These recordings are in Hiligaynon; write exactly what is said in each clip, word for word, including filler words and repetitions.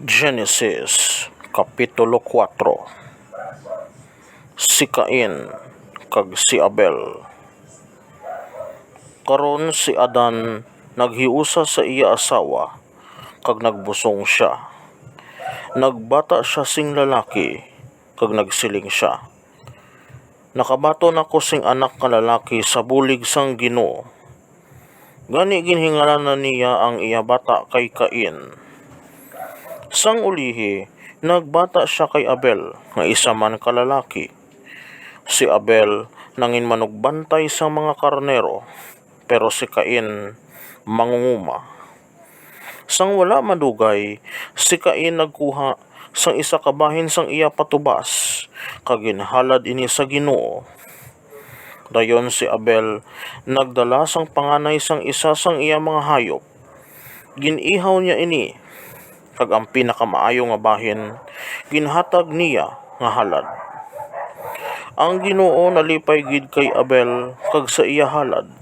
Genesis, Kapitulo kuwatro. Si Cain kag si Abel. Karon si Adan naghiusa sa iya asawa, kag nagbusong sia. Nagbata sia sing lalaki, kag nagsiling sia, "Nakabaton ako sing anak nga lalaki sa bulig sang Ginoo." Gani ginhingalanan niya ang iya bata kay Cain. Sang ulihi, nagbata sia kay Abel, nga isa man ka lalaki. Si Abel nangin manugbantay sang mga karnero, pero si Cain mangunguma. Sang wala madugay, si Cain nagkuha sang isa ka bahin sang iya patubas, kag ginhalad ini sa Ginoo. Dayon si Abel nagdala sang panganay sang isa sang iya mga hayop. Gin-ihaw niya ini, kag ang pinakamaayo nga bahin ginhatag niya nga halad. Ang Ginoo nalipay gid kay Abel kag sa iya halad,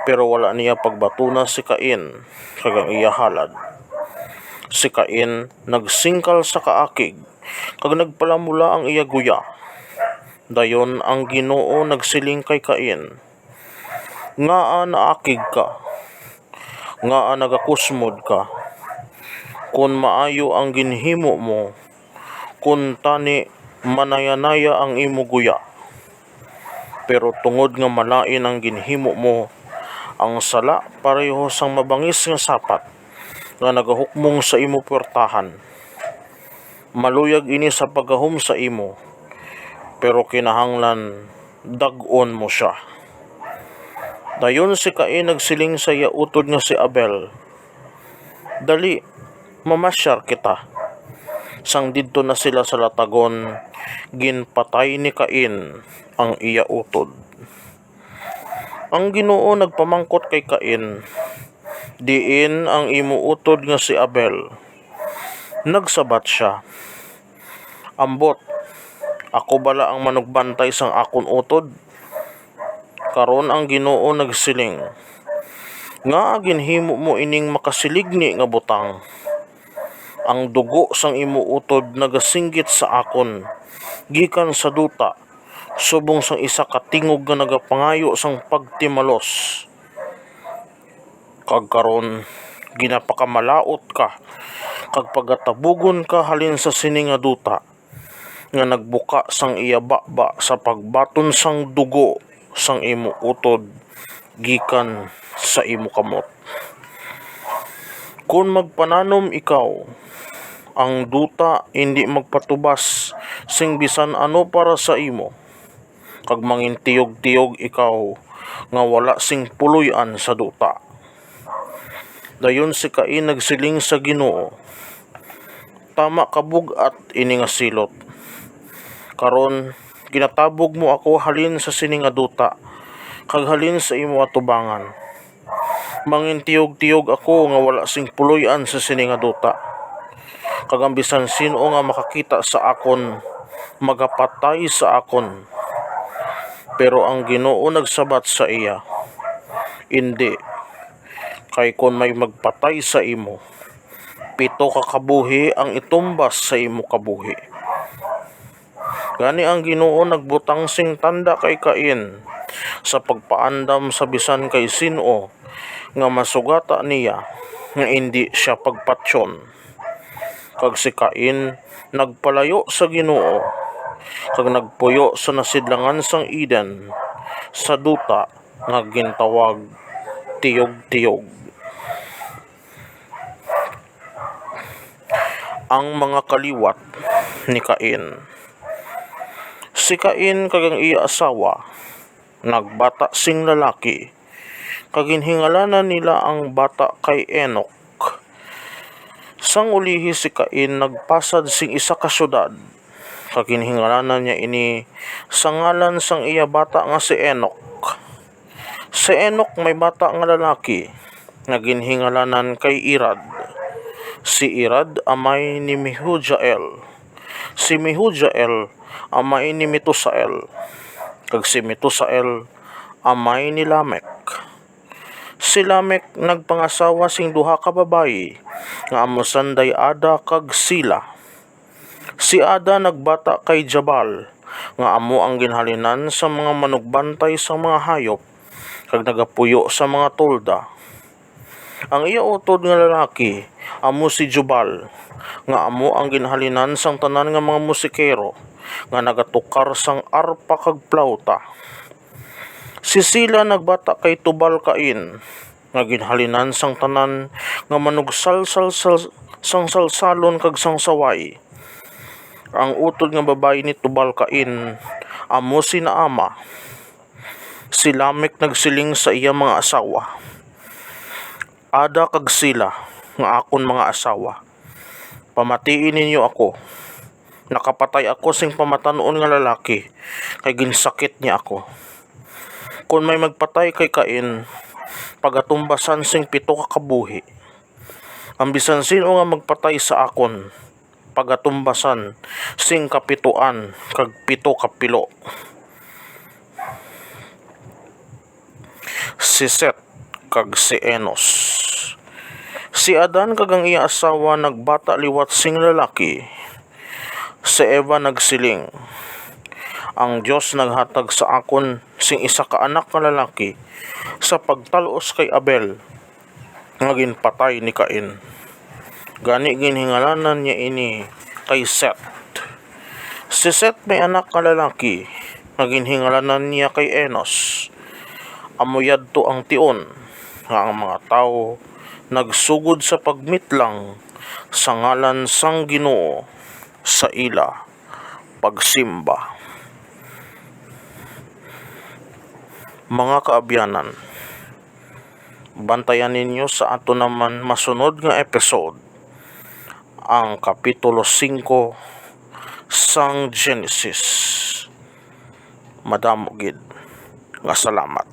pero wala niya pagbatuna si Cain kag ang iya halad. Si Cain nagsingkal sa kaakig, kag nagpalamula ang iya guya. Dayon ang Ginoo nagsiling kay Cain, "Ngaa naakig ka? Ngaa nagakusmod ka? Kon maayo ang ginhimo mo, kuntani manayanaya ang imo guya. Pero tungod nga malain ang ginhimo mo, ang sala pareho sang mabangis nga sapat nga nagahukmong sa imo puwertahan. Maluyag ini sa paggahom sa imo, pero kinahanglan dag-on mo sia." Dayon si Cain nagsiling sa iya utod nga si Abel, "Dali, mamasyar kita." Sang didto na sila sa latagon, ginpatay ni Cain ang iya utod. Ang Ginoo nagpamangkot kay Cain, "Diin ang imo utod nga si Abel?" Nagsabat sia, "Ambot, ako bala ang manugbantay sang akon utod?" Karon ang Ginoo nagsiling, "Ngaa ginhimo mo ining makasiligni nga butang? Ang dugo sang imo utod nagasinggit sa akon gikan sa duta, subong sang isa ka tingog nga nagapangayo sang pagtimalos. Kag karon, ginapakamalaut ka, kag pagatabugon ka halin sa sini nga duta nga nagbuka sang iya baba sa pagbaton sang dugo sang imo utod gikan sa imo kamot. Kon magpananom ikaw, ang duta indi magpatubas sing bisan ano para sa imo, kag mangintiyog-tiyog ikaw nga wala sing puloy-an sa duta." Dayon si Cain nagsiling sa Ginoo, "Tama ka bug-at ini nga silot. Karon, ginatabog mo ako halin sa sini nga duta, kag halin sa imo atubangan. Mangintiyog-tiyog ako nga wala sing puloy-an sa sini nga duta, kag ang bisan sin-o nga makakita sa akon magapatay sa akon." Pero ang Ginoo nagsabat sa iya, "Indi, kay kon may magpatay sa imo, pito ka kabuhi ang itumbas sa imo kabuhi." Gani ang Ginoo nagbutang sing tanda kay Cain, sa pagpaandam sa bisan kay sin-o nga masugata niya nga indi sia pagpatyon. Kag si Cain nagpalayo sa Ginoo, kag nagpuyo sa nasidlangan sang Eden, sa duta nga gintawag Tiyog-tiyog. Ang mga kaliwat ni Cain. Si Cain kag ang iya asawa nagbata sing lalaki, kag ginhingalanan nila ang bata kay Enoc. Sang ulihi si Cain nagpasad sing isa ka siyudad, kag ginhingalanan niya ini sa ngalan sang iya bata nga si Enoc. Si Enoc may bata nga lalaki nga ginhingalanan kay Irad. Si Irad amay ni Mehujael. Si Mehujael amay ni Metusael. Kag si Metusael amay ni Lamec. Si Lamec nagpangasawa sing duha ka babayi, nga amo sanday Ada kag Sila. Si Ada nagbata kay Jabal, nga amo ang ginhalinan sa mga manugbantay sa mga hayop, kag nagapuyo sa mga tolda. Ang iya utod nga lalaki amo si Jubal, nga amo ang ginhalinan sang tanan nga mga musikero, nga nagatukar sang arpa kag plauta. Si Sila nagbata kay Tubal-Cain, nga ginhalinan sang tanan nga manugsalsal sal-, sang salsalon kag sang saway. Ang utod nga babayi ni Tubal-Cain amo si Naama. Si Lamec nagsiling sa iya mga asawa, Ada kag Sila, nga akon mga asawa, pamatii ninyo ako. Nakapatay ako sing pamatan-on nga lalaki, kay ginsakit niya ako. Kon may magpatay kay Cain, pagatumbasan sing pito ka kabuhi. Ang bisan sin-o nga magpatay sa akon, pagatumbasan sing kapituan kag pito ka pilo. Si Set kag si Enos. Si Adan kag ang iya asawa nagbata liwat sing lalaki. Si Eva nagsiling, "Ang Dios naghatag sa akon sing isa ka anak nga lalaki sa pagtal-os kay Abel, nga ginpatay ni Cain. Gani ginhingalanan niya ini kay Set. Si Set may anak nga lalaki, nga ginhingalanan niya kay Enos. Amo yadto ang tion nga ang mga tawo nagsugod sa pagmitlang sa ngalan sang Ginoo sa ila pagsimba." Mga kaabyanan, bantayan ninyo sa ato naman masunod nga episode, ang Kapitulo singko sang Genesis. Madamo gid nga salamat.